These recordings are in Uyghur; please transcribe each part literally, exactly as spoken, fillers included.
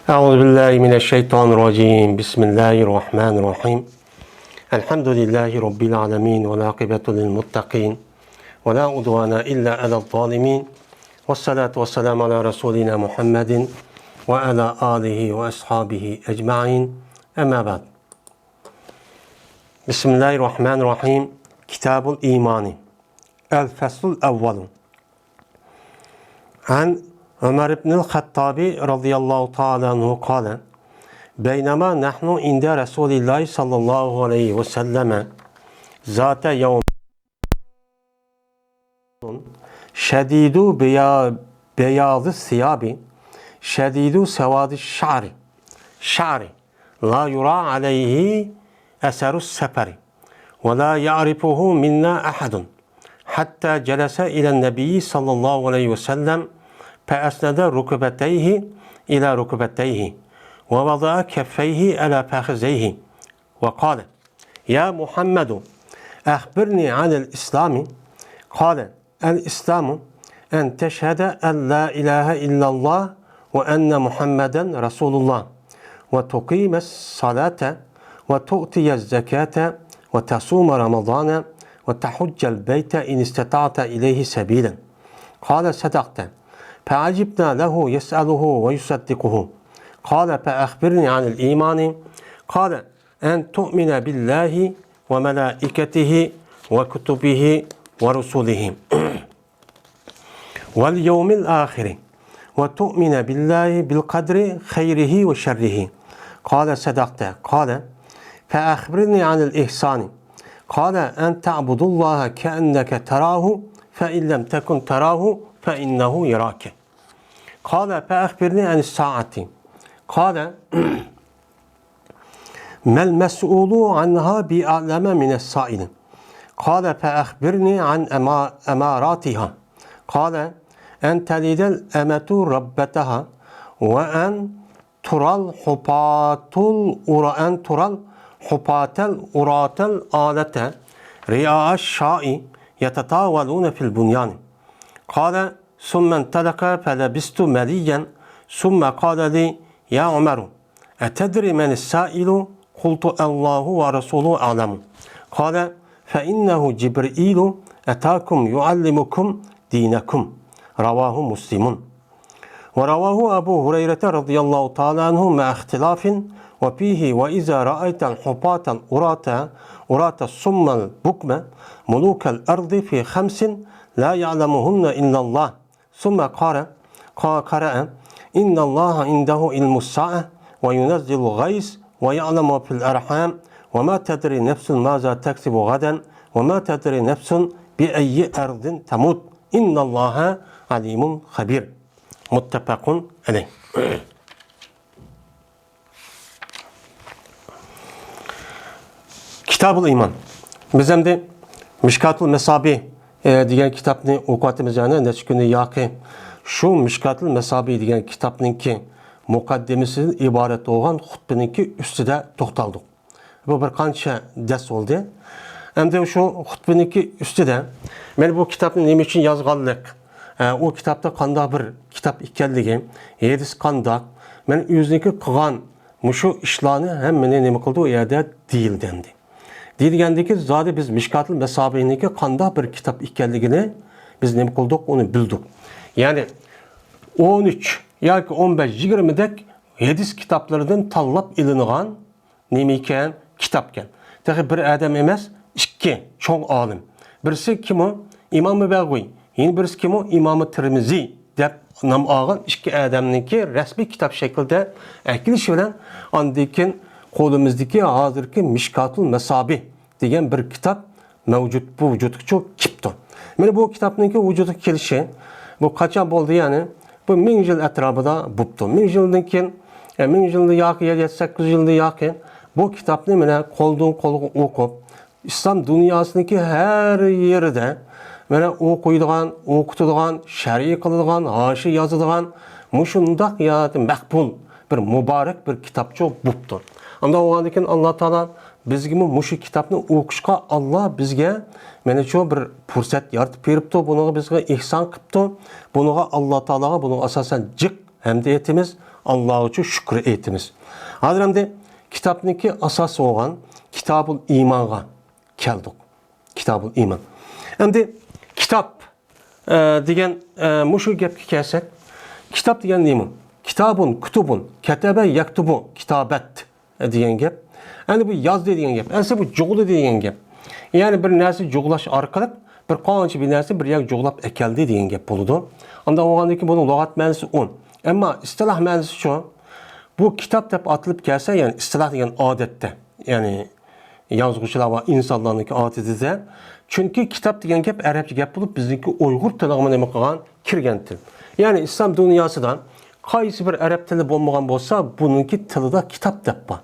أعوذ بالله من الشيطان الرجيم. بسم الله الرحمن الرحيم. الحمد لله رب العالمين، والعاقبة للمتقين، ولا عدوان إلا على الظالمين، والصلاة والسلام على رسولنا محمد وعلى آله وأصحابه أجمعين. أما بعد. بسم الله الرحمن الرحيم. كتاب الإيمان. الفصل الأول. عن عمر بن الخطاب رضي الله تعالى عنه قال: بينما نحن عند رسول الله صلى الله عليه وسلم ذات يوم شديد بيا-، بياض الثياب، شديد سواد الشعر، شعر لا يرى عليه أثر السفر، ولا يعرفه منا أحد، حتى جلس إلى النبي صلى الله عليه وسلم فأسند ركبتيه إلى ركبتيه، ووضع كفيه على فخذيه، وقال: يا محمد، أخبرني عن الإسلام. قال: الإسلام أن تشهد أن لا إله إلا الله وأن محمدا رسول الله، وتقيم الصلاة، وتؤتي الزكاة، وتصوم رمضان، وتحج البيت إن استطعت إليه سبيلا. قال: صدقت. فعجبنا له يسأله ويصدقه. قال: فأخبرني عن الإيمان. قال: أن تؤمن بالله وملائكته وكتبه ورسله واليوم الآخر، وتؤمن بالله بالقدر خيره وشره. قال: صدقت. قال: فأخبرني عن الإحسان. قال: أن تعبد الله كأنك تراه، فإن لم تكن تراه فإنه يراك. قال: فأخبرني عن الساعة. قال: ما المسؤول عنها بأعلم من السائل. قال: فأخبرني عن أما-، أماراتها. قال: أن تلد الأمة ربتها، وأن ترى الحفاة العر-، أن ترى الحفاة العراة العالة رعاء الشاء يتطاولون في البنيان. قال: ثم انطلق فلبثت مليا، ثم قال لي: يا عمر، أتدري من السائل؟ قلت: الله ورسوله أعلم. قال: فإنه جبريل أتاكم يعلمكم دينكم. رواه مسلم. ورواه أبو هريرة رضي الله تعالى عنه مع اختلاف، وفيه: وإذا رأيت الحفاة العراة، عراة الصم البكم ملوك الأرض في خمس لا يعلمهن إلا الله. ثم قرأ، ق-، قرأ: إن الله عنده علم الساعة وينزل الغيث ويعلم ما في الأرحام وما تدري نفس ماذا تكسب غدا وما تدري نفس بأي أرض تموت إن الله عليم خبير. متفق عليه. كتاب الإيمان. بىز ئەمدى مىشكاتۇل مەسابىھ، ئە، دېگەن كىتابنى ئوقۇۋاتىمىز، يەنى نەچچە كۈندىن ياقى. شۇ مىشكاتۇل مەسابىھ دېگەن كىتابنىڭكى مۇقەددىمىسىدىن ئىبارەت بولغان خۇتبىنىڭكى ئۈستىدە توختالدۇق. بۇ بىر قانچە دەرس بولدى. ئەمدى شۇ خۇتبىنىڭكى ئۈستىدە مەن بۇ كىتابنى نېمە ئۈچۈن يازغانلىق، ئە، ئۇ كىتابتا قانداق بىر كىتاب ئىكەنلىكى، ھەدىس قانداق، مەن ئۆزىنىڭكى قىلغان مۇشۇ ئىشلارنى ھەممىنى نېمە قىلدى، ئۇ يەردە دېيىلدى ئەمدى. دېيىلگەندىكى زادى بىز مىشكاتۇل مەسابىھنىڭكى قانداق بىر كىتاب ئىكەنلىكىنى بىز نېمە قىلدۇق، ئۇنى بىلدۇق. يەنى ئون ئۈچ ياكى ئون بەش، يىگىرمىدەك ھەدىس كىتابلىرىدىن تاللاپ ئېلىنغان نېمە ئىكەن؟ كىتابكەن. تېخى بىر ئادەم ئەمەس، ئىككى چوڭ ئالىم. بىرسى كىمۇ؟ ئىمامى بەغۋىي. يەنە بىرسى كىمۇ؟ ئىمامى تىرمىزى دەپ نام ئالغان ئىككى ئادەمنىڭكى رەسمىي كىتاب شەكلىدە ئەكېلىشى بىلەن ئاندىن كېيىن قولىمىزدىكى ھازىرقى مىشكاتۇل مەسابىھ دېگەن بىر كىتاب مەۋجۇت، بۇ ۋۇجۇدقىچۇ كېپتۇ. مانا بۇ كىتابنىڭكى ۋۇجۇدقا كېلىشى، بۇ قاچان بولدى يەنى؟ بۇ مىڭ يىل ئەتراپىدا بوپتۇ. مىڭ يىلدىن كېيىن، يا مىڭ يىلدىن ياقى، يا يەتتە سەككىز يىلدىن ياقى بۇ كىتابنى مانا قولدىن قولغا ئوقۇپ، ئىسلام دۇنياسىنىڭكى ھەر يېرىدە مانا ئوقۇيدىغان، ئوقۇتىدىغان، شەرھ قىلىدىغان، ھاشىيە يازىدىغان مۇشۇنداق يا مەقبۇل بىر مۇبارەك بىر كىتابچۇ بوپتۇ. ئانداق بولغاندىن كېيىن ئاللا تائالا بىزگىمۇ مۇشۇ كىتابنى ئوقۇشقا ئاللا بىزگە مانا شۇ بىر پۇرسەت يارىتىپ بېرىپتۇ، بۇنىڭغا بىزگە ئېھسان قىپتۇ. بۇنىڭغا ئاللا تائالاغا بۇنىڭغا ئاساسەن جىق ھەمدە ئېيتىمىز، ئاللاغا شۈكرى ئېيتىمىز. ھازىر ئەمدى كىتابنىڭكى ئاساسى بولغان كىتابۇل ئىمانغا كەلدۇق. كىتابۇل ئىمان. ئەمدى كىتاب، ئە، دېگەن، ئە، مۇشۇ گەپكە كەلسەك، كىتاب دېگەن نېمە؟ كىتابۇن، كۇتۇبۇن، كەتەبە، يەكتۇبۇ، كىتابەت، ئە، دېگەن گەپ. ئەمدى بۇ يازدى دېگەن گەپ. ئەسلى بۇ جۇغلىدى دېگەن گەپ. يەنى بىر نەرسە جۇغلاش ئارقىلىق بىر قانچە بىر نەرسە بىر يەرگە جۇغلاپ ئەكەلدى دېگەن گەپ بولىدۇ. ئانداق بولغاندىن كېيىن بۇنىڭ لۇغەت مەنىسى ئون. ئەمما ئىستىلاھ مەنىسى شۇ. بۇ كىتاب دەپ ئاتىلىپ كەلسە، يەنى ئىستىلاھ دېگەن ئادەتتە، يەنى يازغۇچىلار ۋە ئىنسانلارنىڭكى ئادىتىدە. چۈنكى كىتاب دېگەن گەپ ئەرەبچە گەپ بولۇپ، بىزنىڭكى ئۇيغۇر تىلىغىمۇ نېمە قىلغان؟ كىرگەن تىل. يەنى ئىسلام دۇنياسىدا قايسى بىر ئەرەب تىلى بولمىغان بولسا، بۇنىڭكى تىلىدا كىتاب دەپ بار.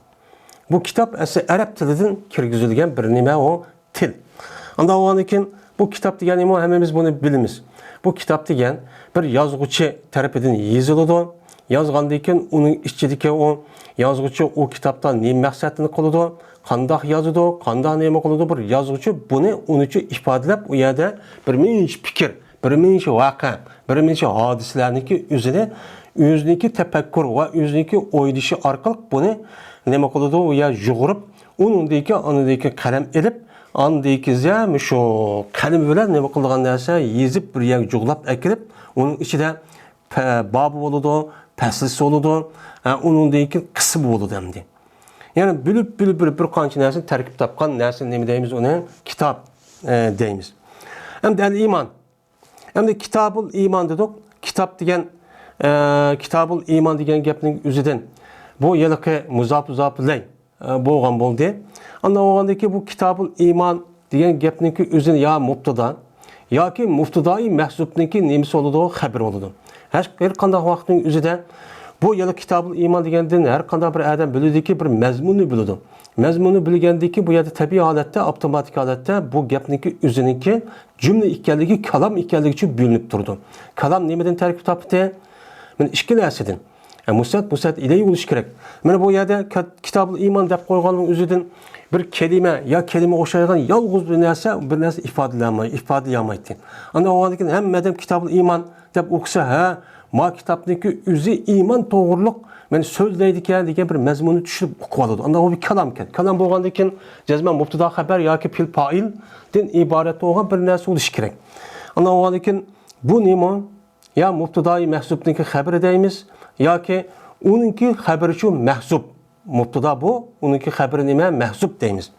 بۇ كىتاب ئەسلى ئەرەب تىلىدىن كىرگۈزۈلگەن بىر نېمە ئۇ؟ تىل. ئانداق بولغاندىن كېيىن بۇ كىتاب دېگەن نېمە؟ ھەممىمىز بۇنى بىلىمىز. بۇ كىتاب دېگەن بىر يازغۇچى تەرىپىدىن يېزىلىدۇ. يازغاندىن كېيىن ئۇنىڭ ئىچىدىكى ئۇ يازغۇچى ئۇ كىتابتا نېمە مەقسەتنى قىلىدۇ، قانداق يازىدۇ، قانداق نېمە قىلىدۇ، بىر يازغۇچى بۇنى ئۇنىچە ئىپادىلەپ، ئۇ يەردە بىر مۇنچە پىكىر، بىر مۇنچە ۋەقە، بىر مۇنچە ھادىسىلەرنىڭكى ئۆزىنى، ئۆزىنىڭكى تەپەككۇر ۋە ئۆزىنىڭكى ئويلىشى ئارقىلىق بۇنى نېمە قىلىدۇ، ئۇ يەر يۇغۇرۇپ، ئۇنىڭدىكى، ئاندىكى قەلەم ئېلىپ، ئاندىكى زە مۇشۇ قەلىمى بىلەن نېمە قىلىدىغان نەرسە يېزىپ، بىر يەرگە جۇغلاپ ئەكىرىپ، ئۇنىڭ ئىچىدە پە-، بابى بولىدۇ، پەسلىسى بولىدۇ، ھە، ئۇنىڭدىن كېيىن قىسمى بولىدۇ ئەمدى. يەنى بۆلۈپ، بۆلۈپ، بۆلۈپ بىر قانچە نەرسىنى تەركىب تاپقان نەرسىنى نېمە دەيمىز؟ ئۇنى كىتاب، ئە، دەيمىز. ئەمدى ئەل ئىمان. ئەمدى كىتابۇل ئىمان دېدۇق. كىتاب دېگەن، ئە، كىتابۇل ئىمان دېگەن گەپنىڭ ئۆزىدىن بۇ ھېلىقى مۇزاپ، مۇزاپ ئىلەي، ئە، بولغان بولدى. ئاندىن بولغاندىن كېيىن بۇ كىتابۇل ئىمان دېگەن گەپنىڭكى ئۆزىنى يا مۇبتىدا ياكى مۇبتىدائى مەھزۇپنىڭكى نېمىسى بولىدۇ، خەبىرى بولىدۇ. ھەر، ھەر قانداق ۋاقىتنىڭ ئۆزىدە بۇ يەنە كىتابۇل ئىمان دېگەندىن ھەر قانداق بىر ئادەم بىلىدۇكى بىر مەزمۇننى بىلىدۇ. مەزمۇننى بىلگەندىكى بۇ يەردە تەبىئىي ھالەتتە، ئاپتوماتىك ھالەتتە بۇ گەپنىڭكى ئۆزىنىڭكى جۈملە ئىكەنلىكى، كالام ئىكەنلىكى ئۈچۈن بۆلۈنۈپ تۇرىدۇ. كالام نېمىدىن تەركىب تاپتى؟ مانا ئىككى نەرسىدىن. ئە، مۇسنەد، مۇسنەد ئىلەيھى بولۇشى كېرەك. مانا بۇ يەردە كە-، كىتابۇل ئىمان دەپ قويغاننىڭ ئۆزىدىن بىر كەلىمە يا كەلىمە ئوخشايدىغان يالغۇز بىر نەرسە، بىر نەرسە ئىپادىلىيەلمەي-، ئىپادىلىيەلمەيتتى. ئاندىن ئۇنىڭدىن كېيىن ھەممە ئادەم كىتابۇل ئىمان دەپ ئوقۇسا، ھە، ما كىتابنىڭكى ئۆزى ئىمان توغرۇلۇق، مانا، سۆزلەيدىكەن دېگەن بىر مەزمۇننى چۈشىنىپ ئوقۇۋالىدۇ. ئاندىن ئۇ بىر كالامكەن. كالام بولغاندىن كېيىن جەزمەن مۇبتىدا خەبەر ياكى پېئىل پائىلدىن ئىبارەت بولغان بىر نەرسە بولۇشى كېرەك. ئاندىن بولغاندىن كېيىن بۇ نېمە؟ يا مۇبتىدائى مەھزۇپنىڭكى خەبىرى دەيمىز، ياكى ئۇنىڭكى خەبىرىچۇ مەھزۇپ. مۇبتىدا بۇ، ئۇنىڭكى خەبىرى نېمە؟ مەھزۇپ دەيمىز.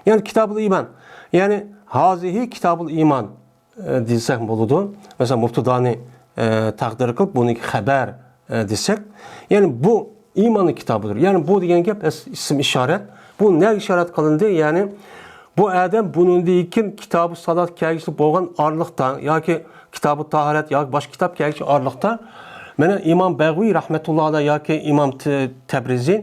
يەنى كىتابۇل ئىمان، يەنى ھازىھى كىتابۇل ئىمان، ئە، دېسەك بولىدۇ. مەسىلەن، مۇبتىدانى، ئە، تەقدىر قىلىپ، بۇنىڭكى خەبەر، ئە، دېسەك، يەنى بۇ ئىماننىڭ كىتابىدۇر. يەنى بۇ دېگەن گەپ ئىس-، ئىسىم ئىشارەت. بۇ نەگە ئىشارەت قىلىندى؟ يەنى بۇ ئادەم بۇنىڭدىن كېيىن كىتابۇ سالات كەلگۈسى بولغان ئارىلىقتا ياكى كىتابۇ تاھارەت ياكى باشقا كىتاب كەلگۈسى ئارىلىقتا، مانا ئىمام بەغۋىي رەھمەتۇللا ئەلەيھ ياكى ئىمام تە-، تەبرىزى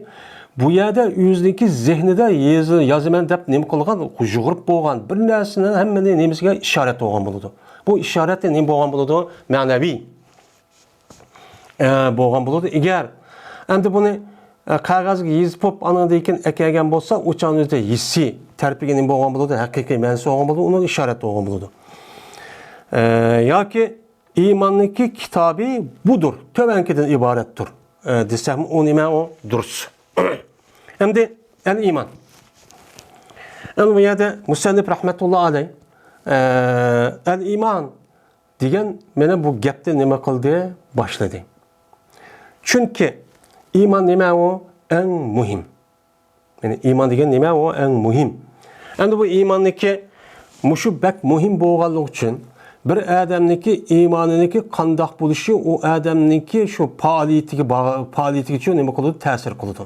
بۇ يەردە ئۆزىنىڭكى زېھنىدا يېزى-، يازىمەن دەپ نېمە قىلغان، يۇغۇرۇپ بولغان بىر نەرسىنىڭ ھەممىنى نېمىسىگە ئىشارەت بولغان بولىدۇ. بۇ ئىشارەت نېمە بولغان بولىدۇ؟ مەنەۋىي. ئە، بولغان بولىدۇ. ئەگەر ئەمدى بۇنى، ئە، قەغەزگە يېزىپ بولۇپ، ئانىڭدىن كېيىن ئەكەلگەن بولسا، ئۇ چاغنىڭ ئۆزىدە ھېسسىي تەرىپىگە نېمە بولغان بولىدۇ؟ ھەقىقىي مەنىسى بولغان بولىدۇ، ئۇنىڭ ئىشارەت بولغان بولىدۇ. ئە، ياكى ئىماننىڭكى كىتابى بۇدۇر، تۆۋەنكىدىن ئىبارەتتۇر، ئە، دېسەكمۇ ئۇ نېمە ئۇ؟ دۇرۇس. ئەمدى ئەل ئىمان. ئەمدى بۇ يەردە مۇسەننىپ رەھمەتۇللا ئەلەيھ، ئە، ئەل ئىمان دېگەن مانا بۇ گەپنى نېمە قىلدى؟ باشلىدى. چۈنكى ئىمان نېمە ئۇ؟ ئەڭ مۇھىم. يەنى ئىمان دېگەن نېمە ئۇ؟ ئەڭ مۇھىم. ئەمدى بۇ ئىماننىكى مۇشۇ بەك مۇھىم بولغانلىقى ئۈچۈن بىر ئادەمنىكى ئىمانىنىكى قانداق بولۇشى ئۇ ئادەمنىكى شۇ پائالىيىتىگە با-، پائالىيىتىگىچۇ نېمە قىلىدۇ؟ تەسىر قىلىدۇ.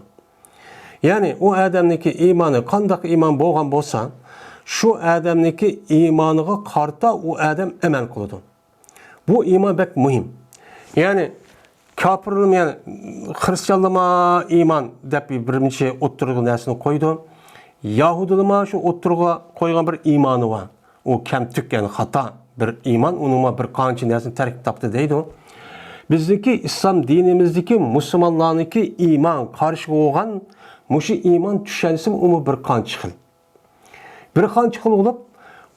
يەنى ئۇ ئادەمنىڭكى ئىمانى قانداق ئىمان بولغان بولسا، شۇ ئادەمنىڭكى ئىمانىغا قارىتا ئۇ ئادەم ئەمەل قىلىدۇ. بۇ ئىمان بەك مۇھىم. يەنى كاپىرلىما، يەنى خرىستىيانلىما ئىمان دەپ بىرىنچى ئوتتۇرىغا نەرسىنى قويىدۇ. يەھۇدىيلىما شۇ ئوتتۇرىغا قويغان بىر ئىمانى بار. ئۇ كەمتۈك، يەنى خاتا بىر ئىمان، ئۇنىڭغا بىر قانچە نەرسىنى تەركىب تاپتى دەيدۇ. بىزنىڭكى ئىسلام دىنىمىزدىكى مۇسۇلمانلارنىڭكى ئىمان قارىشى بولغان مۇشۇ ئىمان چۈشەنچىسىمۇ ئۇمۇ بىر قانچە خىل. بىر قانچە خىل بولۇپ،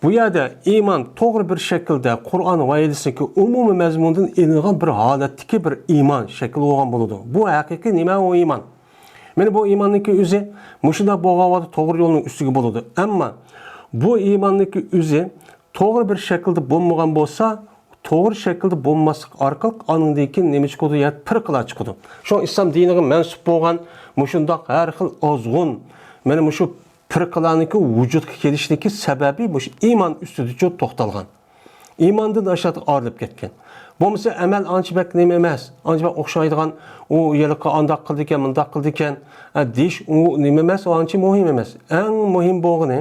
بۇ يەردە ئىمان توغرا بىر شەكىلدە قۇرئان ۋە ھەدىسنىڭكى ئومۇمىي مەزمۇنىدىن ئېلىنغان بىر ھالەتتىكى بىر ئىمان شەكىل بولغان بولىدۇ. بۇ ھەقىقىي نېمە ئۇ ئىمان؟ مانا بۇ ئىماننىڭكى ئۆزى مۇشۇنداق بولغان ۋاقىتتا توغرا يولنىڭ ئۈستىگە بولىدۇ. ئەمما بۇ ئىماننىڭكى ئۆزى توغرا بىر شەكىلدە بولمىغان بولسا، توغرا شەكىلدە بولماسلىق ئارقىلىق ئانىڭدىن كېيىن نېمە چىقىدۇ؟ يا پىرقىلار چىقىدۇ. شۇڭا ئىسلام دىنىغا مەنسۇپ بولغان مۇشۇنداق ھەر خىل ئازغۇن، مانا مۇشۇ پىرقىلارنىڭكى ۋۇجۇدقا كېلىشىنىڭكى سەۋەبى مۇشۇ ئىمان ئۈستىدىچۇ توختالغان. ئىماندىن ئاشۇ ئايرىلىپ كەتكەن. بولمىسا ئەمەل ئانچە بەك نېمە ئەمەس، ئانچە بەك ئوخشايدىغان، ئۇ ھېلىقى ئانداق قىلىدىكەن، مۇنداق قىلىدىكەن، ئە، دېيىش ئۇ نېمە ئەمەس، ئۇ ئانچە مۇھىم ئەمەس. ئەڭ مۇھىم بولغىنى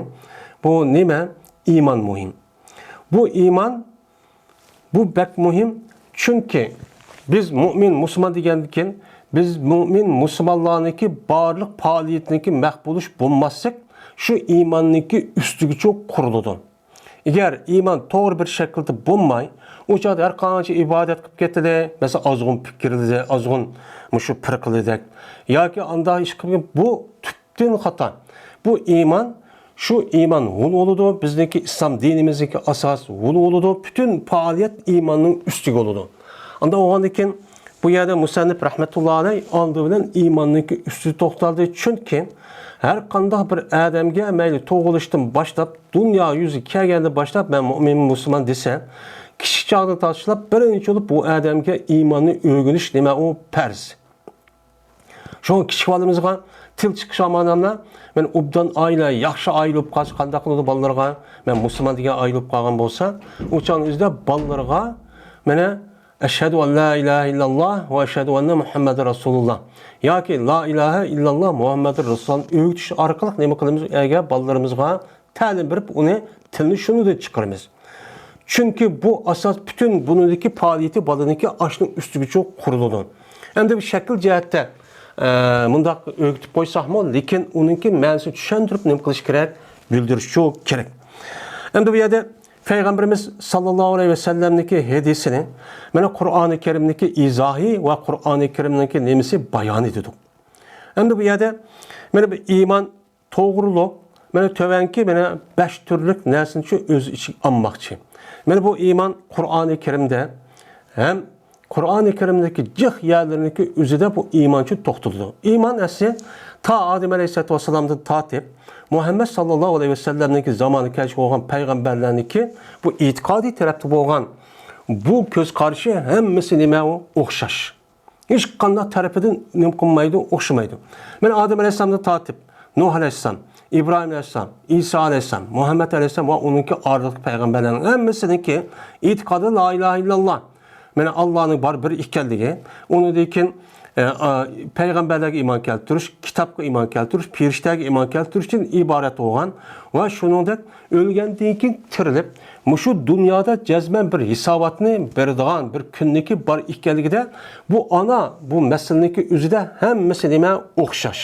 بۇ نېمە؟ ئىمان مۇھىم. بۇ ئىمان، بۇ بەك مۇھىم. چۈنكى بىز مۇئمىن، مۇسۇلمان دېگەندىكىن، بىز مۇئمىن، مۇسۇلمانلارنىڭكى بارلىق پائالىيىتىنىڭكى مەقبۇلۇش بولماسلىق شۇ ئىماننىڭكى ئۈستىگىچۇ قۇرۇلىدۇ. ئەگەر ئىمان توغرا بىر شەكىلدە بولماي، ئۇ چاغدا ھەر قانچە ئىبادەت قىلىپ كېتىلى، مەسىلەن، ئازغۇن پىكىرلىدى، ئازغۇن مۇشۇ پىرقىلىدەك ياكى ئانداق ئىش قىلغان، بۇ تۈپتىن خاتا. بۇ ئىمان، شۇ ئىمان ھۇل بولىدۇ، بىزنىڭكى ئىسلام دىنىمىزنىڭكى ئاساس ھۇل بولىدۇ، پۈتۈن پائالىيەت ئىماننىڭ ئۈستىگە بولىدۇ. ئانداق بولغاندىن كېيىن، بۇ يەردە مۇسەننىپ رەھمەتۇللا ئەلەي ئالدى بىلەن ئىماننىڭكى ئۈستىدە توختالدى. چۈنكى ھەر قانداق بىر ئادەمگە مەيلى تۇغۇلۇشتىن باشلاپ، دۇنيا يۈزىگە كەلگەندىن باشلاپ، مەن مۇئمىن، مۇسۇلمان دېسە، كىچىك چاغدىن تاشلاپ بىرىنچى بولۇپ بۇ ئادەمگە ئىماننى ئۆگىنىش نېمە ئۇ پەرز. شۇڭا كىچىك بالىمىزغا تىل چىقىش ئامانەملەر، مەن ئوبدان ئائىلە، ياخشى ئائىلە بولۇپ قالسا قانداق قىلىدۇ بالىلارغا؟ مەن مۇسۇلمان دېگەن ئائىلە بولۇپ قالغان بولسا، ئۇ چاغنىڭ ئۆزىدە بالىلارغا مانا ئەشھەدۇ ئەن لا ئىلاھە ئىللاللا ۋە ئەشھەدۇ ئەننە مۇھەممەدەن رەسۇلۇللا ياكى لا ئىلاھە ئىللاللا مۇھەممەدۇن رەسۇلۇللا ئۆگىتىش ئارقىلىق نېمە قىلىمىز؟ ئەگەر بالىلىرىمىزغا تەلىم بېرىپ، ئۇنى تىلنى شۇنىڭدىن چىقىرىمىز. چۈنكى بۇ ئاساس پۈتۈن بۇنىڭدىكى پائالىيىتى بالىنىڭكى ئاشۇنىڭ ئۈستىگىچۇ قۇرۇلىدۇ. ئەمدى بۇ شەكىل جەھەتتە، ئە، مۇنداق ئۆگىتىپ قويساقمۇ، لېكىن ئۇنىڭكى مەنىسىنى چۈشەندۈرۈپ نېمە قىلىش كېرەك؟ بىلدۈرۈشچۇ كېرەك. ئەمدى بۇ يەردە پەيغەمبىرىمىز ساللاللاھۇ ئەلەيھى ۋەسەللەمنىڭكى ھەدىسىنى، مانا قۇرئانى كەرىمنىڭكى ئىزاھى ۋە قۇرئانى كەرىمنىڭكى نېمىسى؟ بايانى دېدۇق. ئەمدى بۇ يەردە مانا بۇ ئىمان توغرۇلۇق، مانا تۆۋەنكى مانا بەش تۈرلۈك نەرسىنى شۇ ئۆز ئىچىگە ئالماقچى. مانا بۇ ئىمان قۇرئانى كەرىمدە ھەم قۇرئانى كەرىمدىكى جىق يەرلىرىنىڭكى ئۆزىدە بۇ ئىمان ئۈچۈن توختىلىدۇ. ئىمان ئەسلى تا ئادەم ئەلەيھىسسالاتۇ ۋەسسالامدىن تارتىپ مۇھەممەد ساللاللاھۇ ئەلەيھى ۋەسەللەمنىڭكى زامانىغا كەلگەن بولغان پەيغەمبەرلەرنىڭكى بۇ ئېتىقادىي تەرەپتە بولغان بۇ كۆز قارىشى ھەممىسى نېمە ئۇ؟ ئوخشاش. ھېچقانداق تەرىپىدىن نېمە قىلمايدۇ، ئوخشىمايدۇ. مانا ئادەم ئەلەيھىسسالامدىن تارتىپ، نۇھ ئەلەيھىسسالام، ئىبراھىم ئەلەيھىسسالام، ئىسا ئەلەيھىسسالام، مۇھەممەد ئەلەيھىسسالام ۋە ئۇنىڭكى ئارىلىق پەيغەمبەرلەرنىڭ ھەممىسىنىڭكى ئېتىقادى لا ئىلاھە ئىللاللا. مانا ئاللانىڭ بار بىر ئىكەنلىكى، ئۇنىڭدىن كېيىن، ئە، ئا، پەيغەمبەرلەرگە ئىمان كەلتۈرۈش، كىتابقا ئىمان كەلتۈرۈش، پېرىشتەگە ئىمان كەلتۈرۈشتىن ئىبارەت بولغان ۋە شۇنىڭدەك ئۆلگەندىن كېيىن تىرىلىپ، مۇشۇ دۇنيادا جەزمەن بىر ھېساباتنى بېرىدىغان بىر كۈنلۈكى بار ئىكەنلىكىدە، بۇ ئانا، بۇ مەسىلىنىڭكى ئۆزىدە ھەممىسى نېمە؟ ئوخشاش.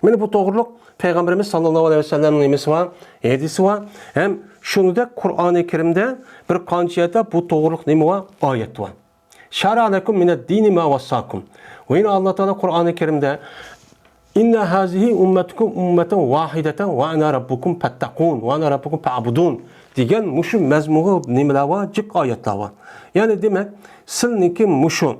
مانا بۇ توغرۇلۇق پەيغەمبىرىمىز ساللاللاھۇ ئەلەيھى ۋەسەللەمنىڭ نېمىسى بار؟ ھەدىسى بار. ھەم شۇنىڭدەك قۇرئانى كەرىمدە بىر قانچە يەردە بۇ توغرۇلۇق نېمە بار؟ ئايەت بار. شەرئە لەكۇم مىنەد دىنى ما ۋەسساكۇم. ۋە يەنە ئاللا تائالا قۇرئانى كەرىمدە ئىننە ھازىھى ئۇممەتۇكۇم ئۇممەتەن ۋاھىدەتەن ۋە ئەنە رەببۇكۇم فەتتەقۇن ۋە ئەنە رەببۇكۇم فەئبۇدۇن دېگەن مۇشۇ مەزمۇنغا نېمىلەر بار؟ جىق ئايەتلەر بار. يەنى دېمەك، سىلىنىڭكى مۇشۇ،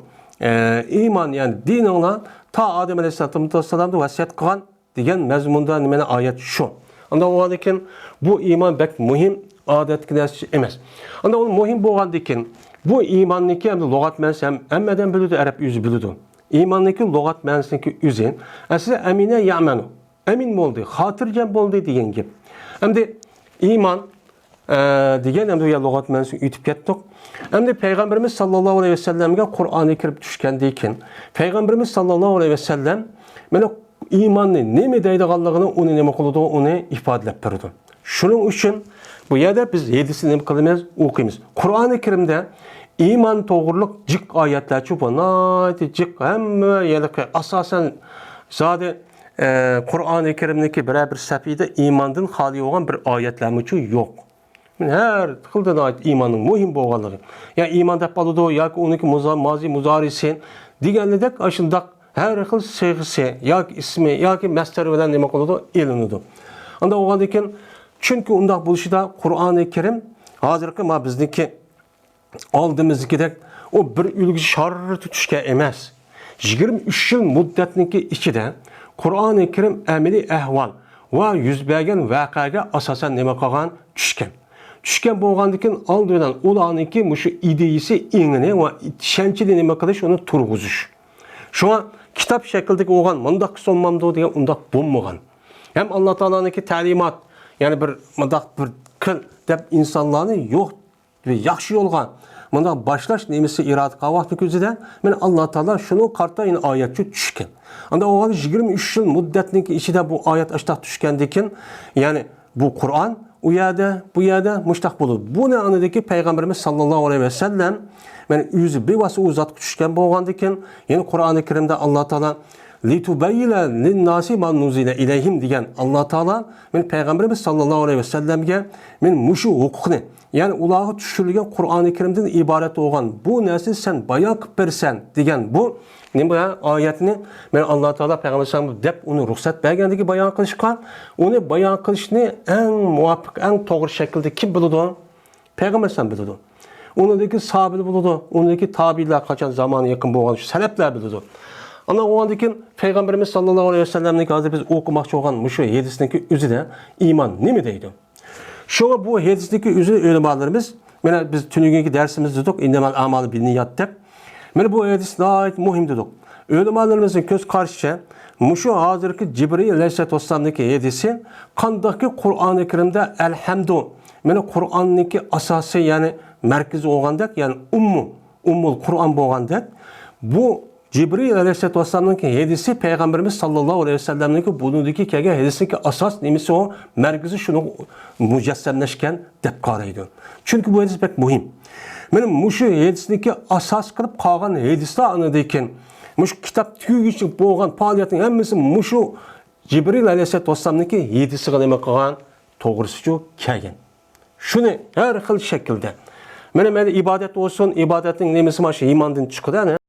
ئە، ئىمان، يەنى دىنىڭلار تا ئادەم ئەلەيھىسسالامدىن ۋەسىيەت قىلغان دېگەن مەزمۇندا نېمىنى ئايەت شۇ. ئانداق بولغاندىكىن بۇ ئىمان بەك مۇھىم، ئادەتتىكى نەرسە ئەمەس. ئانداق مۇھىم بولغاندىكىن بۇ ئىماننىڭكى ئەمدى لۇغەت مەنىسى ھەم ھەممە ئادەم بىلىدۇ، ئەرەب ئۆزى بىلىدۇ. ئىماننىڭكى لۇغەت مەنىسىنىڭكى ئۆزى ئەسلى ئەمىنە يەمەنۇ. ئەمىن بولدى، خاتىرجەم بولدى دېگەن گەپ. ئەمدى ئىمان ئە، دېگەن ئەمدى يا لۇغەت مەنىسىنى ئۆتۈپ كەتتۇق. ئەمدى پەيغەمبىرىمىز ساللاللاھۇ ئەلەيھى ۋەسەللەمگە قۇرئانى كەرىم چۈشكەندىن كېيىن، پەيغەمبىرىمىز ساللاللاھۇ ئەلەيھى ۋەسەللەم مانا ئىماننى نېمە دەيدىغانلىقىنى ئۇنى نېمە قىلىدۇ، ئۇنى ئىپادىلەپ بېرىدۇ. شۇنىڭ ئۈچۈن بۇ يەردە بىز ھەدىسنى نېمە قىلىمىز؟ ئوقۇيمىز. قۇرئانى كەرىمدە ئىمان توغرۇلۇق جىق ئايەتلەرچۇ بار، ناھايىتى جىق، ھەممە يەرلىكى ئاساسەن زادى، ئە، قۇرئانى كەرىمدىكى بىرەر بىر سەھىپىدە ئىماندىن خالىي بولغان بىر ئايەتلەرمۇچۇ يوق. ھەر خىلدا ئىماننىڭ مۇھىم بولغانلىقى. يا ئىمان دەپ ئالىدۇ، ياكى ئۇنىڭكى مۇزا-، مازى مۇزارىسى دېگەنلىدەك ئاشۇنداق ھەر خىل سىيغىسى ياكى ئىسمى ياكى مەستەر بىلەن نېمە قىلىدۇ؟ ئېلىنىدۇ. ئانداق بولغاندىكىن چۈنكى ئۇنداق بولۇشىدا قۇرئانى كەرىم ھازىرقى ما بىزنىڭكى ئالدىمىزدىكىدەك ئۇ بىر ئۈلگە شاررىتى چۈشكەن ئەمەس. يىگىرمە ئۈچ يىل مۇددەتنىڭكى ئىچىدە قۇرئانى كەرىم ئەمەلىي ئەھۋال ۋە يۈز بەرگەن ۋەقەگە ئاساسەن نېمە قىلغان؟ چۈشكەن. چۈشكەن بولغاندىكىن ئالدى بىلەن ئۇلارنىڭكى مۇشۇ ئىدىيىسى، ئېڭىنى ۋە چۈشەنچىنى نېمە قىلىش، ئۇنى تۇرغۇزۇش. شۇڭا كىتاب شەكلىدىكى بولغان، مۇنداق قىلسا بولمامدۇ دېگەن ئۇنداق بولمىغان. ھەم ئاللا تائالانىڭكى تەلىمات، يەنى بىر مۇنداق بىر قىل دەپ ئىنسانلارنى يوق، ياخشى يولغا مۇنداق باشلاش نېمىسى ئىرادە قىلغان ۋاقتى كۆزىدە، مانا ئاللا تائالا شۇنىڭغا قارىتا يەنە ئايەت چۈشكەن. ئاندا ئوغان يىگىرمە ئۈچ يىل مۇددەتنىڭكى ئىچىدە بۇ ئايەت ئاشتاق چۈشكەندىكىن، يەنى بۇ قۇرئان ئۇ يەردە، بۇ يەردە مۇشتاق بولىدۇ. بۇنى ئاندىكى پەيغەمبىرىمىز ساللاللاھۇ ئەلەيھى ۋەسەللەم مانا ئۆزى بىۋاسىتە ئۇ زاتقا چۈشكەن بولغاندىكىن، يەنى قۇرئانى كەرىمدە ئاللا تائالا لىتۇبەييىنە لىنناسى ما نۇززىلە ئىلەيھىم دېگەن ئاللا تائالا مانا پەيغەمبىرىمىز ساللاللاھۇ ئەلەيھى ۋەسەللەمگە مانا مۇشۇ ھوقۇقنى، يەنى ئۇلارغا چۈشۈرۈلگەن قۇرئانى كەرىمدىن ئىبارەت بولغان بۇ نەرسىنى سەن بايان قىلىپ بېرىسەن دېگەن بۇ نېمە ئايەتنى مانا ئاللا تائالا پەيغەمبەر ئەلەيھىسسالامغا دەپ ئۇنى رۇخسەت بەرگەندىكى بايان قىلىشقا، ئۇنى بايان قىلىشنى ئەڭ مۇۋاپىق، ئەڭ توغرا شەكىلدە كىم بىلىدۇ؟ پەيغەمبەر ئەلەيھىسسالام بىلىدۇ. ئۇنىڭدىكى ساھابىلەر بىلىدۇ. ئۇنىڭدىكى تابىئىنلار، قاچان زامانى يېقىن بولغان شۇ سەلەپلەر بىلىدۇ. ئاندىن ئۇنىڭدىن كېيىن پەيغەمبىرىمىز ساللاللاھۇ ئەلەيھى ۋەسەللەمنىڭ ھازىر بىز ئوقۇماقچى بولغان مۇشۇ ھەدىسنىڭكى ئۆزىدە ئىمان نېمە دەيدۇ؟ شۇڭا بۇ ھەدىسنىڭكى ئۆزىنى ئۆلىمالىرىمىز، مانا بىز تۈنۈگۈنكى دەرسىمىزدە دېدۇق، ئىننەمەل ئەمالۇ بىننىيات دەپ. مانا بۇ ھەدىس ناھايىتى مۇھىم دېدۇق. ئۆلىمالىرىمىزنىڭ كۆز قارىشىچە، مۇشۇ ھازىرقى جىبرىل ئەلەيھىسسالاتۇ ۋەسسالامنىڭكى ھەدىسى قانداقكى قۇرئانى كەرىمدە ئەلھەمدۇ، مانا قۇرئاننىڭكى ئاساسى، يەنى مەركىزى بولغاندەك، يەنى ئۇممۇ، ئۇممۇل قۇرئان بولغاندەك، بۇ جىبرىل ئەلەيھىسسالاتۇ ۋەسسالامنىڭكى ھەدىسى پەيغەمبىرىمىز ساللاللاھۇ ئەلەيھى ۋەسەللەمنىڭكى بۇنىڭدىكى كەلگەن ھەدىسنىڭكى ئاساس نېمىسى ئۇ، مەركىزى شۇنىڭغا مۇجەسسەملەشكەن دەپ قارايدۇ. چۈنكى بۇ ھەدىس بەك مۇھىم. مانا مۇشۇ ھەدىسنىڭكى ئاساس قىلىپ قالغان ھەدىسلەر ئاندىن كېيىن مۇشۇ كىتاب تۈگىگۈچە بولغان پائالىيەتنىڭ ھەممىسى مۇشۇ جىبرىل ئەلەيھىسسالاتۇ ۋەسسالامنىڭكى ھەدىسىگە نېمە قىلغان؟ توغرىسىچۇ كەلگەن. شۇنى ھەر خىل شەكىلدە. مانا، مانا ئىبادەت بولسۇن، ئىبادەتنىڭ نېمىسى مانا شۇ ئىماندىن چىقىدۇ، ئەنە.